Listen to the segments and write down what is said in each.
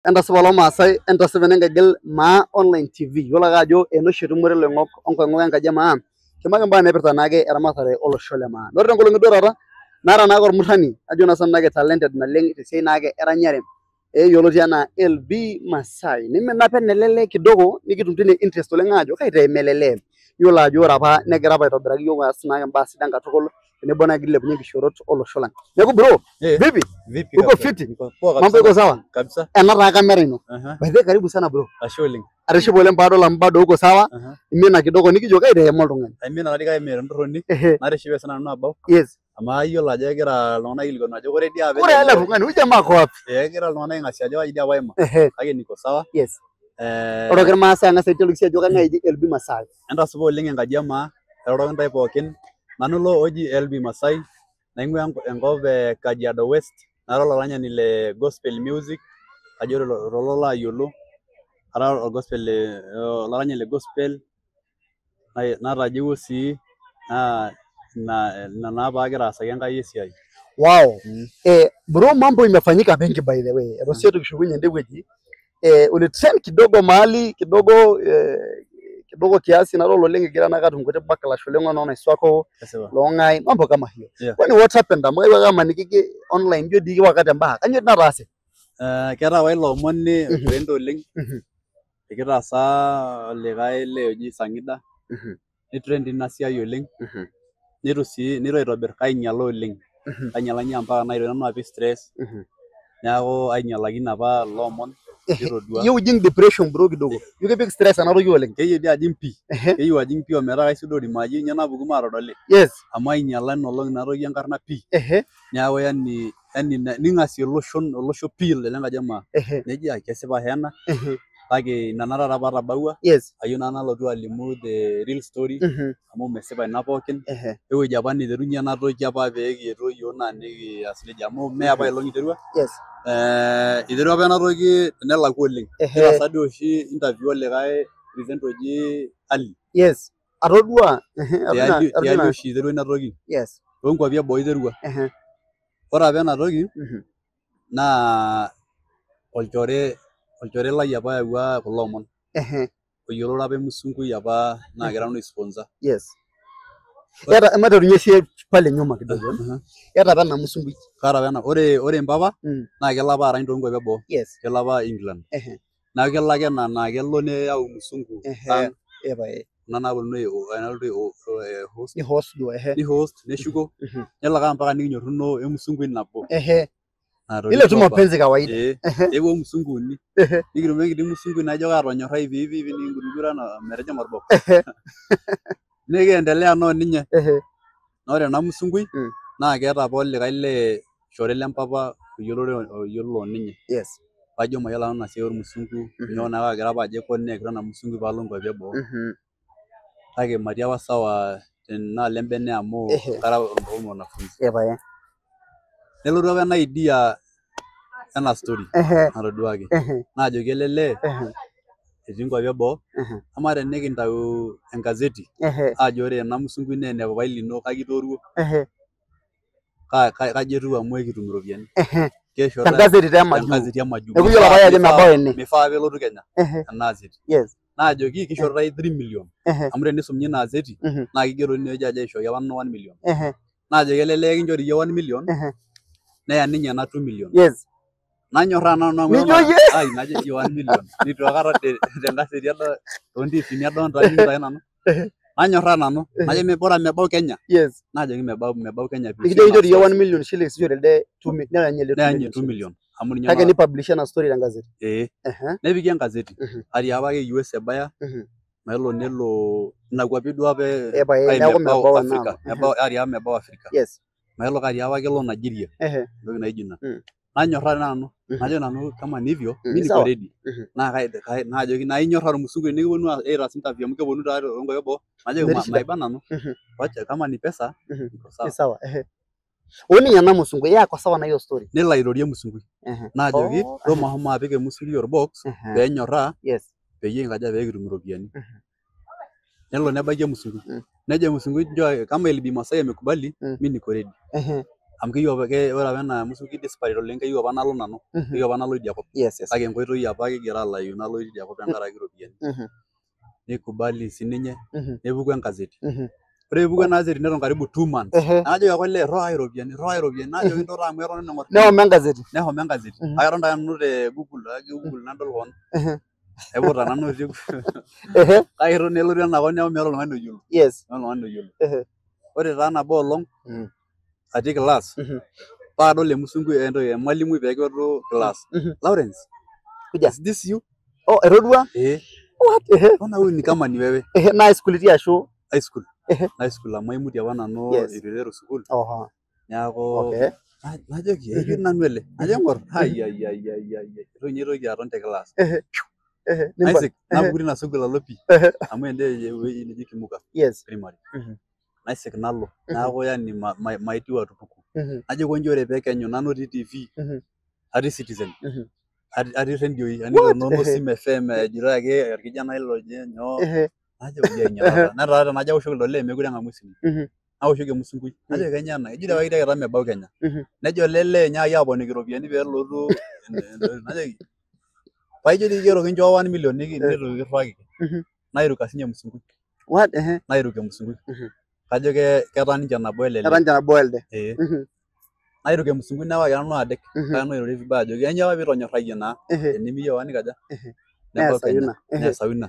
Entasipa loomaasai, entasipa enenkagil Maa Online TV. Yiolo ake ajo ena oshi etumore iloing'ok onkong'ok enkaji e maa, kimaki imbaa naipirta naake eramatare olosho le maa. Ore toonkolong'i duo taata, naata naake ormurrani ajo naa sinanu naake talented naleng' tesiai naake eranyare yioloti anaa LB Masai. Nimina peno ele lee kidogo nikitum tine interest oleng' aajo kaitema ele lee. Yiolo ajo ore apa negira apa aitobiraki iyiok aas naake imbaa sidan katukul tenebo naake ailepunye nkishoorot olosho lang'. Neeku bro, vipi? Vipi Uko kabisa? fiti? Niko poa Mambo kabisa. iko sawa? Kabisa. Ena taa kamera ino. By the way, karibu sana bro. Ashe oleng. Atishipe oleng paadol amu bado uko sawa. Imina kidogo nikijo kaitema oltung'ani. Aimina taadii kake meeta entorroni. Natishipe sinanu abau. Amu ayiolo ajo kegira iltung'anak aikilikuanu ajo koree dii apa Ore ele tung'ani, huyu jamaa ako wapi? Kegira iltung'anak aing'asia ajo kaji dii apa aima. Kake niko sawa. Ore irmaasai ang'as aiteru ajo kang'ae eji LB Masai. Entasipa oleng enkaji e maa, airoroki intae pookin. Nanu ilo oji LB Masai, naing'ua enkop e Kajiado West, nara olaranyani le gospel music, ajo tololo laayiolo, ara orgospel olaranyani le gospel, natajeuo sii naa ina naa paagira aasaki Enkai esiai. Wow. Bro, mambo imefanyika mengi by the way. Eto sio tukishukunye ende wueji. Ulitrend kidogo mahali kidogo kidogo kiasi nadol oleng egira naake atum nkuti backlash oleng onoo naiswako Kesipa. loong'ae mambo kama hiyo. Yeah. Kwani what happened? Amu kaiwa kama nikiki online ijo dii wakati mbaa. Kanyoo nataase? Keeta apa ilo omoni oitrend oleng, ekitaasa olikae lee oji Sangida, nitrend ina siai oleng, nitu sii nitu aitobir kainyiala oleng. Ainyiala ninye mpaka naitoki nanu apik stress, neeku ainyialakine apa lelo omon nitodua. Iyieu ijing depression bro kidogo. Ijo kipik stress ena toki oleng. Keyieu dii ajing pii, keyieu ajing pii ometaa kaisudori mayieu ninye napuku maatodoli. Amu ainyiala ina olong ina toki enkarna pii. Neeku yani yani ning'asie iloshon olosho pii le nkaji e maa. Neji ai kesipa taa ena, kake ina naa taata paatabawua, ayieu naa nalotu alimu the real story amu mesipa ina pookin, ewueji apa niterunye ena toki apa pee kietuo iyiok naa nikias nejia amu mee apa elong iterua. Iterua apa ena toki tenelakua oleng. Kitaasa dii oshi interview olikae presenter oji Ali. Yes. Atodua. Tiali oshi iterua ina toki. Toonkuapi eboo iterua. Ore apa ena toki naa olchore lai apa oyawua kulo omon. Oyioloro apa emusungui apa naagira nanu aisponsor. Eta maiterunye sie pale nyuma kidogo. Eta apa ena musungui. Kaata apa ena, ore mpapa naa kelo apa arany toonkuapi eboo. Kelo apa England. Neeku kelo ake ena naa kelo neyau musungu ang' kuna naaponu nalotu host. Ni host duo. Ni host neshuko. Nelo ake mpaka nikinyoruno emusungui nabo. Ile tu mapenzi kawaida. Eewuo musungu uni. Nikitumo enkiti musungui naijo kaatonyorrai pii pii nikinguruguran metijing'a orbox. Nikiendelea naa oninye. Naa ore ena musungui naa keeta apa olikae lee shore lempapa oyiolo ninye. Kajo mayiolo nanu ina siai ormusungu nyoo naa kaagira apa ajo aiconnect wena musungui paalo nkuapi eboo. Kake matii apa sawa tenaalo embene amu kara ormwanafunzi. Nelotu apa ena idea ena story natoduaki. Naajoki ele lee etii nkuapi eboo, amaa tenikintau enkazeti aajo ore ena musungui naa ene papai lino kaji itooruo, kaji etiu amu ekitum iropiyiani. Tenkazeti taa e Majuu. Tenkazeti e Majuu. Neeku iyiolo apa ajo mebau ene. Mifaa peelotu Kenya ena azeti. Naajoki kishoritae 3 million amu tenisum ninye ina azeti naa kigero tinewueji ajo aishooki apa nanu 1 million. Naajoki ele lee ekinchori iyie 1 million neya ninye ena 2 million. Nanyorraa nanu amu Nijo iyie? ai najo eji 1 million nitu aikata tenkazeti toontiifini adolta aning'ito ake nanu. Nanyorraa nanu najo bora mebau Kenya. Naajoki mebau Kenya pii. Nikijo kinchori iyie 1 million shillings nishori elde 2 million neya ninye ele Neya ninye 2 million. Amu ninye Kake nipublish ena story tenkazeti. Nepiki enkazeti. Ati apa ake US ebaya melo nelo nena kuapi duo apa Neeku mebau mebau Africa. Ati apa mebau Africa. Mayiolo kati apa kelo Nigeria. Entoki naijo ina. Nanyorraa nanu. Najo nanu kama ni hivyo mi niko ready. Naa naajoki naa inyorraa ormusungu tenikiponu aitaas interview amu keponu taa toonkuapi eboo. Najoki maiba nanu. Wacha kama ni pesa niko sawa. Ni sawa. Oninye ena musungui yeye ako sawa na hiyo story. Nelo airorie emusungui. Naajoki ntoo mahomo apik emusungui orbox peenyorraa peyie kinkaja pee kitum iropiyiani. Nelo nebaiki emusungui. Nejo emusungui njoo kama LB Masai amekubali mi niko ready. Amu keyieu apa ore apa ena musuki desperate oleng keyieu apa nalo nanu. Keyieu apa nalo idia kop. Yes. Kake enkoitoi apa kigira alayu nalo idia kop tenkaraki iropiyiani. Nikubali sininye nepuku enkazeti. Ore epuku ena azeti neton karibu 2 months. Najoki ake olee riwai iropiyiani, riwai iropiyiani. Najoki ntoo amu eton eng'or. Neoma engazeti. Nehomo engazeti. Kake eton taa nanu te Google, ake Google nadol koon. Aiputa nanu otii. Kake eton nelotu ena kop neeku meeta oltung'ani oyiolo. Yes. Meeta oltung'ani oyiolo. Ore taa nabo olong atii class paa adol emusungu entoki emwalimui pee kilotu class. Lawrence. Kuja. Is this you? Oh, etodua? Eh. What? Mbona huyu ni kama ni wewe? Na high school itii ashu? High school. High school amu aimutie apa nanu eitu aiteru sukuul. Neeku najoki eyieu nanu ele. Najo eng'or. Ai ai ai ai ai. Eitu ninye aitoki aton te class. Naisik napuku tina sukuul alo pii. Amu ende ewueji neji Kimuka. Primary. Naisik nalo. Neeku yani maitiu atupuku. Najo konji ore pee ekenyu nanu otii TV. Atii Citizen. Atii redioi. Ani nono Sim FM ejito ake orkijanai loje nyoo. Najo oji ainyalata. Netaa tenajo aoshoki ilo lee mekure eng'amu esimu. Naoshoki emusungui. Najo kenya ena. Ejo doi apa mebau Kenya. Nejo ele lee nyaaki aponiki iropiyiani pee elotu. Najoki paijo dii kigero kincho 1 million neitu kirriwaki. Nairuka sinye emusungui. What? Nairuk emusungui. Kajo ketaa ninche nabo ele lee. Ketaa ninche nabo elde. Nairuk emusungui neeku agira nanu adek. Kake nanu airorie vibaya ajoki enye apa piitonyorrayie naa. Tenimiyieu apa nikaja. Nebau Kenya. Neesayu ina.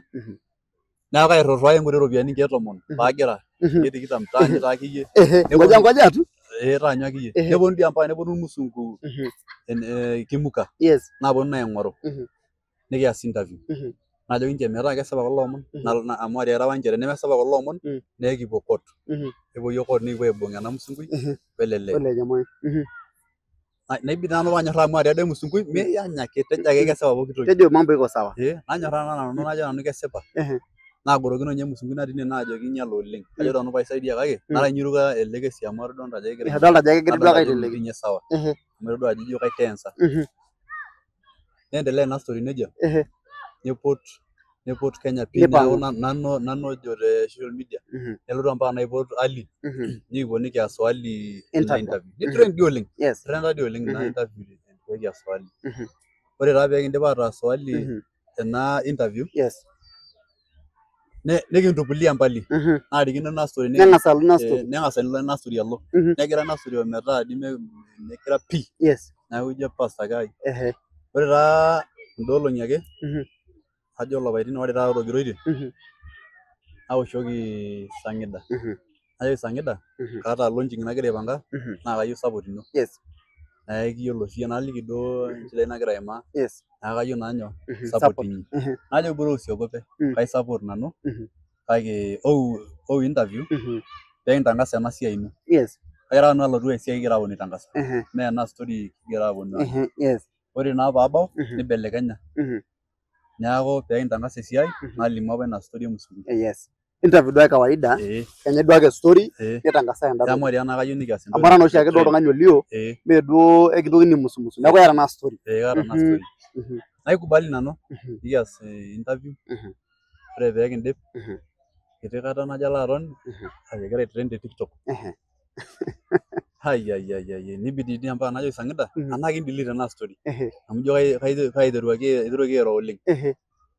Neeku kairriwaki nkuti ropiyiani nkeek tomon paagira nkeek tikitam taanyu taa akeyie. Ngoja ngoja tu. Taanyu akeyie. Neponu dii mpaka neponu irmusungu Kimuka. Naaponu naa aing'oru. Nikias interview. Najoki ninche metaa kesipa kulo omon amu atiaka apa nchere nemesipa kulo omon naa ekipuo court. Ekipuo yiok court nikipuo aibung ena musungui wele lee. Naibidi nanu paanyorraa amu atiaka duo emusungui miyany ake tejo ake kesipa pooki toki. Tejo mambo iko sawa. Nanyorraa naa nanu najo nanu kesipa. Naagorokino ninye emusungui natii ine naajoki inyala oleng. Kajo nanu paisaidia kake nara inyiruka ele kesi amu atodua ajo kegira. Adolta ajo kegira duo aiteleki. Ninye sawa. Amu atodua ajo ijo kaitensa. Neendelea ina story nejia. Niput Kenya pii neeku nanu ojo te social media. Nelotu mpaka naipot Ali. Nikipuo nikias swali ina interview. Nitrend dii oleng. Trenda dii oleng ina interview pee kias swali. Ore taa pee kindip ataas swali ena interview. Nikintupulia mbali. Naarikino ina story. Neng'as alo ina story. Neng'as alo ina story alo. Negira ina story ometaa dii megira pii. Neeku ijo pastor ake ai. Ore taa kunda olong'i ake ajo ilapaitin waare taata otogiroitie naoshoki Sangida. Najoki Sangida kaata launching nagira aipanga naa kayieu support ino. Naa ekiyiolo siyie naliki duo inchidai nagira aimaa. Naa kayieu naa nyoo support inyi. Najoki bro usiogope kai support nanu kake ou interview pee kintangasa ena siai ino. Kagira nanu alotu esiai kigira aaponu aitangasa. Mee ena story kigira aaponu. Ore naa paabau nibelekenya. Neeku pee kintangasa esiai nalimu apa ina story emusungui. Interview duo e kawaida, kenya duo ake story nitangasae enda toki. Amu atiaka naa kayieu nikias entoki. Amu ore naa oshiake duo oltung'ani olio mee duo ekintokini musumusu. Neeku iyata ena story. Kaata ena story. Naikubali nanu nikias interview. Ore pee kindip kiti kata najo alo aton egira aitrend te TikTok. Ai ai ai ai nibidi dii mpaka najoki Sangida anaa kindelete ena story. Amu ijo kaiteruaki airo oleng.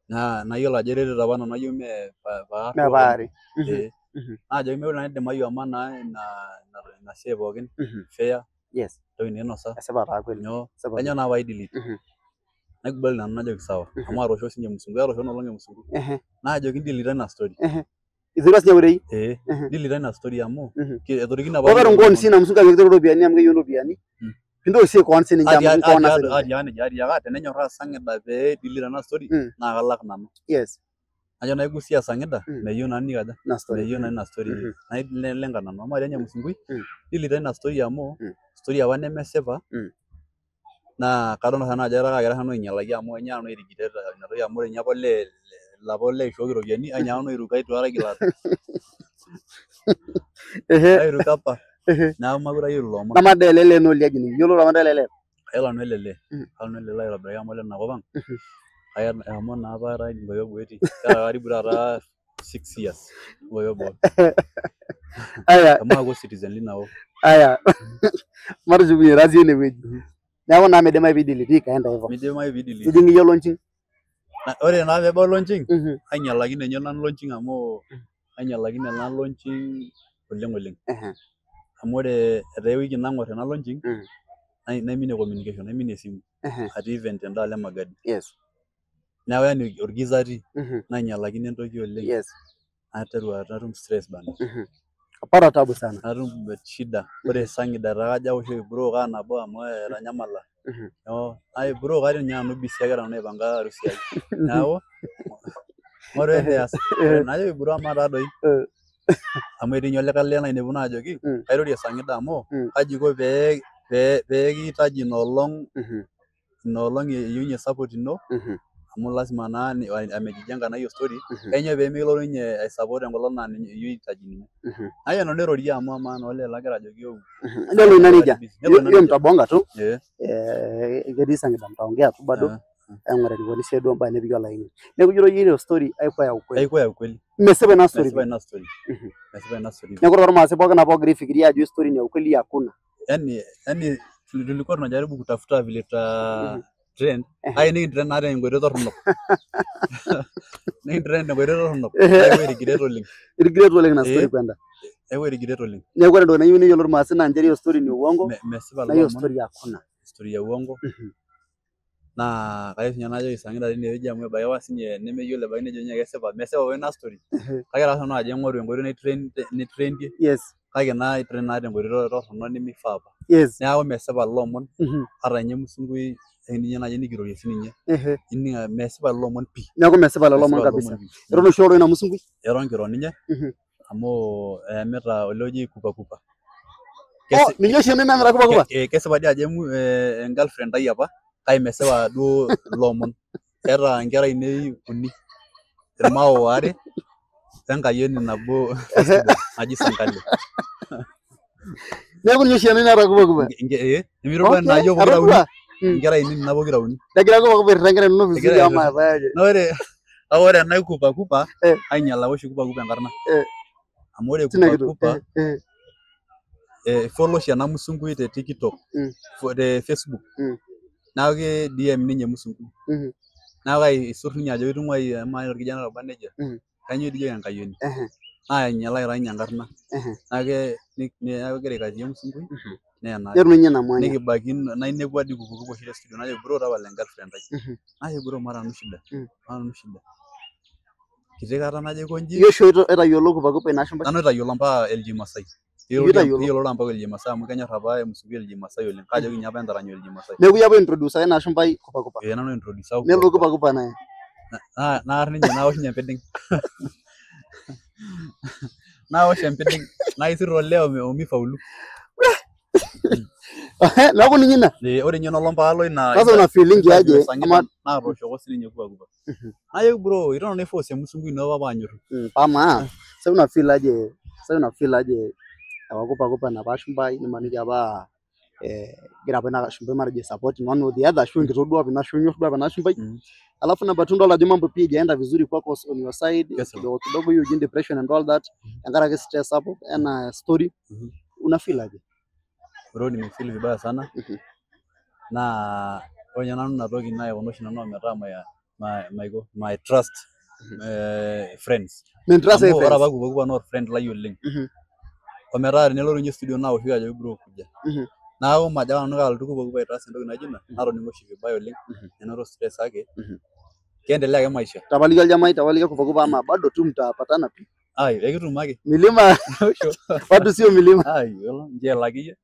Naa nayiolo ajo eretito apa nanu ayieu mee paari. Naajoki meekure naa idimayu amu naa ina siai pookin fair. Entoki nikinosa. Esipa taa kweli. Nyoo kainyoo naa paa delete. Naikubali nanu najoki sawa amu atoosho sininye emusungui atoosho ina olong emusungui. Naajoki ndelete ina story. Iterua sinye aurei. Ndelete ina story amu etorikine apa. Ore nkoon sii ina musungu ajo kiteru iropiyiani amu keyieu iropiyiani. Pintoki sii koon sininche amu nkoona sininche. Atiaka nejia atiaka tenenyorraa Sangida pee delete ena story naa kalak nanu. Najo naigusia Sangida meyieu naa nikaja. Meyieu naa ina story. Nailenga nanu amu atiaka ninye emusungui delete ina story amu story apa nemesipa. Naa kadol nanu ajo etaa kaagira nanu ainyalaki amu ainyala nanu airegret ina toki amu ore ninye apa olee lapa olee oishooki iropiyiani ainyala nanu airuka eitu aikata aigil airuka apa. Neeku mekure ayiolo ilo omon. Amaa dee ele lee naa oliaji ninye? Iyiolo apa ele lee? Kayiolo nanu ele lee. Kayiolo nanu ele lee aitobiraki amu olena kop ang. Kake eshomo naa apa etaa nkuapi eboo etii. Keeta karibu taata 6 years nkuapi eboo. Aya. Amu citizen lina kop. Aya. Matushukunye taa sii enewueji. Neeku naa midimayu piidelete ikaenda hivyo. Midimayu piidelete. Ijing iyie launching. Ore naa peebau launching, ainyalakine ninye nanu launching amu ainyalakine ena launching oleng oleng. Amu ore etaa ewiki nang'or ena launching, naiminie communication, naiminie esimu. Atii event tendaalo e Magadi. Yes. Neeku yani orgiza atii, nainyalakine entoki oleng. Yes. Naiteru natum stress bana. Apata tabu sana. Natum shida. Ore Sangida taa kajo aoshoki bro kaa nabo amu etanyamala. Ai bro katii ninye nanu busy agira nanu aipanga harusi ai. Neeku ng'oru enias. Najoki bro amaa taa doi amu etii ninye olikae lee lainepua ajoki kairorie Sangida amu kaji iko pee kiitaji ina olong eyieu support ino amu lazima naa amejijenga naa hiyo story kainyoo pee mikilotu ninye ai support enkolong naa iyieu eitaji ninye. Najo nanu airorie amu amaa naa olee lagira ajoki ou. Nelo ina nejia. Hiyo mtabonga tu. Ketii Sangida mtaongea tu bado. Aing'uraa enikoni sii duo mbaa nepiki olaini. Neeku ijo iyie story haikuwa ya ukweli. Haikuwa ya ukweli. Mesipa ina story. Mesipa ina story. Mesipa ina story. Neeku ore irmaasai pookin apa ogira aifikiria ajo story ni ya ukweli hakuna. Yani tulikuwa tunajaribu kutafuta vile tuta trend. Ai nikitrend naa tenkoitoi torronok. Nikitrend tenkoitoi torronok. Aiku regret oleng. Regret oleng ina story kwenda. Aiku regret oleng. Neeku ore entoki nayieu neyiolou irmaasai naa nchere hiyo story ni uongo. Mesipa na hiyo story hakuna. Story ya uongo. Naa kayieu sinye najoki Sangida tinewueji amu ebaiki apa sinye nemeyiolo ebaiki nejo ninye kesipa. Mesipa apa ina story. Kake etaasa nanu ajo aing'oru enkoitoi naitrendie. Yes. Kake naa aitrend naa tenkoitoi torrono nemifaa apa. Yes. Neeku mesipa lelo omon. Ata ninye musungui ninye naji nikirorie sininye. Mesipa lelo omon pii. Neeku mesipa lelo omon kabisa. Eton oshi iro ina musungui? Eton kiro ninye amu eyamita olee oji Kupa Kupa. Oh, ninye oshi ena namira Kupa Kupa? Kesipa dii ajo engirlfriend ai apa kake mesipa duo lelo omon. Keeta inkera ainei uni, irmao waare wenkayioni nabo naji Sankale. Neeku ninye oshi ena naata Kupa Kupa? Emirua naa iyiok pokira uni. Inkera ainei nena pokira uni. Negira Kupa Kupa airrita inkera inonok vizuri ama ebae. Naa ore ena Kupa Kupa ainyalaka oshi Kupa Kupa enkarna. Amu ore Kupa Kupa follow oshi ena musungui te TikTok, te Facebook. Neeku ke DM ninye musungui. Neeku aisur ninye ajo itung'uayie amaa orkijanai oba nejia. Kainyoo dii ijoki enkayioni. Naa ainyalaki taa ninye enkarna. Neeku kegira aikatie musungui. Netum ninye ina mwanya. Nikibaiki nainepua dii Kupa Kupa oshi te studio najoki bro tapala engirlfriend ai. Najoki bro maata nanu shida. Maata nanu shida. Kiti kata najo aikonji. Iyie oshi oitayiolo Kupa Kupa ina shumbai? Nanu oitayiolo mpaka LG Masai. Kiyiolo mpaka LG Masai amu kenyor apa emusungui LG Masai oleng. Kajoki ninye apa entaranyu LG Masai. Neeku iyie apa ointroduce ina shumbai Kupa Kupa? Ee nanu ointroduce Kupa Kupa. Nelotu Kupa Kupa naye? Naar ninye naosh ninye empiding. Naosh empiding. Naisir olee omifaulu. Neeku ninye ina? Ore ninye ina olong paalo ina. Sasa una feeling aje? Naatooshoko sininye Kupa Kupa. Najoki bro ito nanu aiforce emusungui ino apa paanyorru. Amaa sasa una feel aje? Sasa una feel aje ewa Kupa Kupa enapa shumbai nimaniki apa egira apa ina shumbai matejo support one or the other ashu enkitodua apa ina ashu inyor duo apa ina shumbai. Alafu namba two ndol ajo mambo pia ijaenda vizuri kwako on your side kidogo kidogo hiyo depression and all that tenkaraki stress sapuk ena story. Una feel aje? Bro nimefeel vibaya sana. Naa ore ninye nanu ina toki naikuna oshi nanu ometaa my trust friends. Mintrust Amu ore friends? apa Kupa Kupa naa orfriend lai oleng. Ometaa tenelotu ninye studio naoshoki ajoki bro kuja. Neeku majo ake nanu kaalotu Kupa Kupa aitaas entoki naijo ina natoning'o oshi vibaya oleng. Nenoto stress kake kiendelea ake maisha. Tapaliki oljamai, tapaliki Kupa Kupa ama bado tu mtapatana tu. Ai ekitum ake. Milima watu sio milima. Ai yiolo njela akeyie.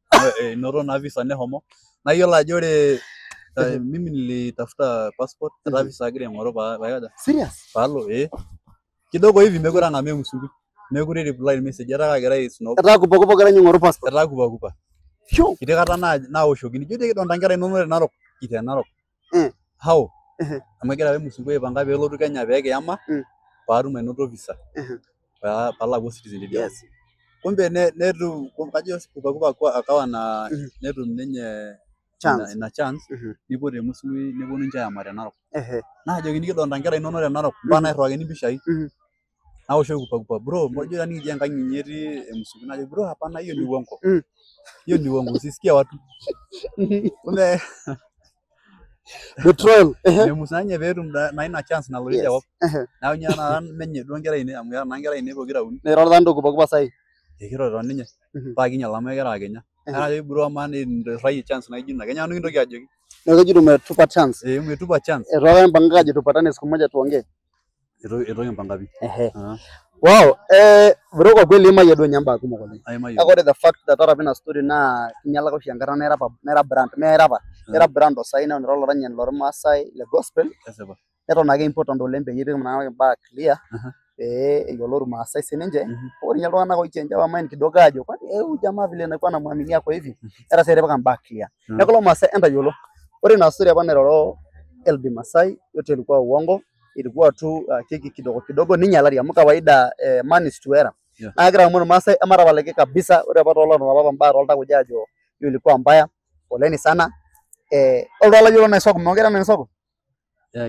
Inoto naa visa neshomo. Naa iyiolo ajo ore mimi nilitafuta passport etaa visa agira aing'oru paikaja? Serious? Paalo Kidogo hivi mekure ang'amaa emusungui. Mekure reply message etaa kagira aisnob. Etaa Kupa Kupa ogira ninye aing'oru passport. Etaa Kupa Kupa. Kiti kata naoshokini ijo dii kidonda inkera inonok te Narok. Te Narok. How? Amu egira apa emusungui aipanga peelotu Kenya pee kiyama paatum ainoto visa. Paalo aaku citizen teidie. Yes. Kumbe netum kajo Kupa Kupa akawa na netum ninye ina chance nipot emusungui neponu ninche ayama te Narok. Naajokini kidonda inkera inonok te Narok mpaka nairriwakini impishai. Naoshoki kupa bro, mbona nini enkang inyi etii emusungu najo bro hapana hiyo ni uongo. Hiyo ni uongo, usisikia watu. Kumbe betrayal. Memusanye peetum naa ina chance nalotie idia kop. Neeku ninye tenakata menye duo nkera ainei amu keeta naa nkera ainei pokira uni. Neirorita ntoki sai. Ekirorita ninye paa kinyal amu ekira akenya. Najoki bro amaa inturrayie chance naijo ina kenya nanu kintoki ajoki. Neeku keji umetupa chance. Eh umetupa chance. Eitu aikata impangaka ajo tupatane siku moja tuongee. Eitu kimpanga pii. Wow, bro kwa kweli imayie duo ninye imbaa kumok oleng. Kake ore the fact that ore apa ina story naa kinyalaka oshi enkarna nera brand, ira brand osai naa ira olaranyani lormaasai le gospel. Neton ake important oleng peyie ipik nena imbaa clear pee eyiolou irmaasai sininche. Ore ninye iltung'anak oichange our mind kidogo ajo kwani huyu jamaa vile nilikuwa namwaminia kwa hivi. Era sasa itipika imbaa clear. Neeku ilo maasai entayiolo. Ore ina story apa nairoro LB Masai yote ilikuwa uongo. Ilikuwa tu keki kidogo kidogo ninyalari amu kawaida man is to error. Naa kegira aomon irmaasai ematapaliki kabisa. Ore apa tooltung'anak apa mbaa toltakuja ajo hiyo ilikuwa mbaya. Poleni sana. Oltung'ani layiolo naisoku megira naisoku.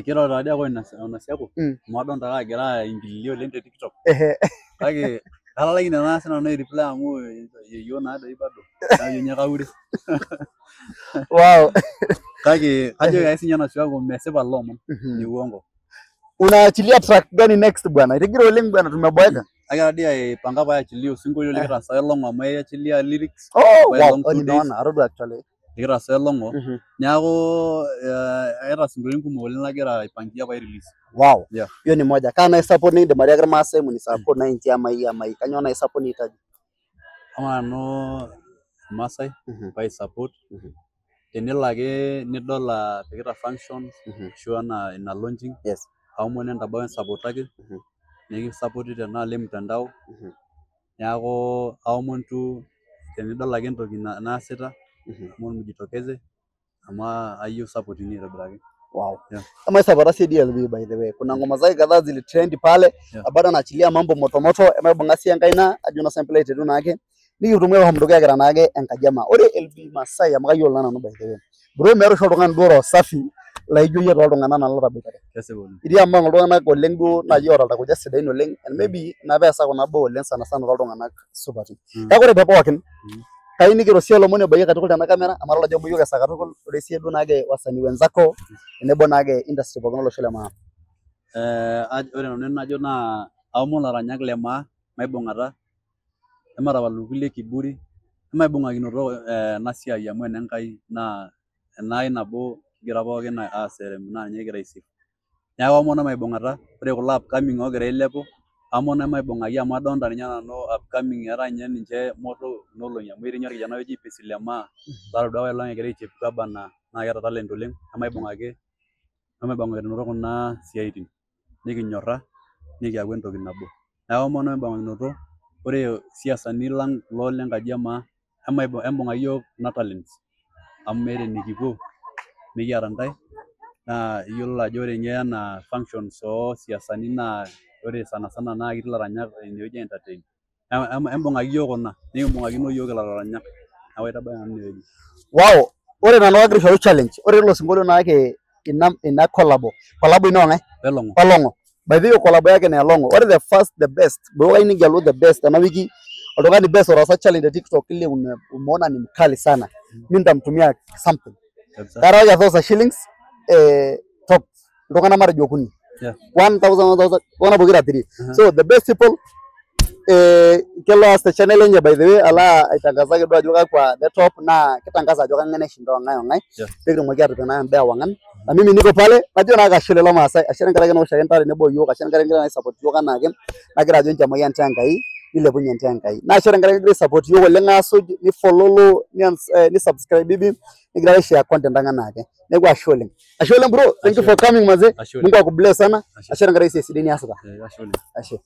Kiroro taadi ake onasiaku amu adolta ake agira aingililia oleng te TikTok. Kake katalaikine naa sinanu aireply amu yeyio naa doi bado. Najo ninye kaure. Wow. Kake kajoki ake sinye Nasiaku mesipa lelo omon ni uongo. Unaachilia track gani next bwana? Itigira oleng bwana, tumeboeka. Agira dii aipanga pee aiachilia osinkolio likitaasa elong'o amu aiachilia lyrics. Oh, wow. Nimeona, atodua actually. Likitaasa elong'o. Neeku eeta isinkolioitin kumok oleng lagira aipangia pee release. Wow. Hiyo ni moja. Kaa nai support nikidim atiaki irmaasai munisupport naa inchi amai amai. Kanyoo nai support nihitaji? Amaa nanu irmaasai pee aisupport. Tenelo ake nidol apikita functions ashu enaa ina launching. Aomon entabau ensapotaki, nikisapoti tenaalo emtandao. Neeku aomon tu tenidol ake entoki naasita, aomon mjitokeze amu ayieu support inyi aitobiraki. Wow. Emaisapota sii DLB by the way. Kuna ngoma zake kadhaa zilitrend pale. Bado anaachilia mambo motomoto, emaibung'a sii enkaina, ajo na sample aiteru naake. Nikitumia ahomo dukuya kira naake enkaji ema. Ore LB Masai amu kayiolo naa nanu by the way. Bro meeta oshi oltung'ani duo ora safi laijo iyie tooltung'anak nanu lataboitare. Kesipa oleng. Itii among iltung'anak oleng duo naaji oota iltakuja sidain oleng and maybe ina peesa kuna baa oleng sana sana tooltung'anak supati. Kake ore te pookin, kayieu nikiro sii olomoni obayie katukul tena kamera amu adol ajo emoyiok esaa katukul. Ore sii duo naake wasanii wenzako tenebo naake industry pookin olosho le maa. Ore nanu enajo naa aomon ilaranyak le maa maibung'ata, ematapal irkulie kiburi, emaibung'akinoto ena siai amu enenkai naa enaai nabo kigira pookin aaserem naa ninye kigira aisifu. Neeku aomon emaibung'ata, ore kulo upcoming oogira ailepu, aomon emaibung'aki amu adolta ninye nanu upcoming eeta ninye ninche moto kuna olong'i amu etii ninye orkijanai oji Pesi le maa latodua apaelong egira aichepuka bana naa keeta talent oleng, emaibung'aki emaibung'akinoto kuna siaitin nikinyorra nikiaku entoki nabo. Neeku aomon emaibung'akinoto, ore isiasani lang kulo lenkaji e maa embung'aki iyiok kuna talents amu meeta enikipuo mikiata intae naa iyiolo ajo ore ninye enaa functions oo siasani naa ore sana sana naa ketii ilaranyak inewueji ai entertain. Embung'aki iyiok kuna nikimbung'akino iyiok ira ilaranyak. Neeku aitabaya nanu inewueji. Wow, ore nanu kagira aishoru challenge. Ore ilo sinkolio naake ina collabo. Collabo ina ong'ae? Elong'o. Olong'o. By the way, collabo yake na Elong'o. Ore the first the best. Bro kayieu nigelu the best ena wiki. Oltung'ani best otaasa challenge te TikTok ile umeona ni mkali sana. Mimi nitamtumia something. Kabisa. Karewaki 1000 shillings top iltung'anak matejo okuni. 1000 1000 iltung'anak pokira 3. So the best people kelo aas te channel enye by the way ala aitangazaki duo ajo kakwa the top naa kitangaza ajo kang'ae naishinda ong'ae ong'ae pee kitumoki atipik naa endaa ewang'an. Na mimi niko pale najo naa kashe lelo maasai, ashe tenkaraki naosh ake ntae tenebo iyiok, ashe tenkaraki kigira aisupport iyiok anaake, nagira ajo nchom mayian Enkai nilepunye ntae Enkai. Naa ashe tenkaraki kigira aisupport iyiok oleng aasuj, nifololo, nisubscribe bibi, nigira aishare content ang anaake. Neeku ashe oleng. Ashe oleng bro, thank you for coming mazee. Ashe oleng. Mungu akubless sana. Ashe. Ashe tenkaraki esiai sidai niasita. Ashe oleng. Ashe.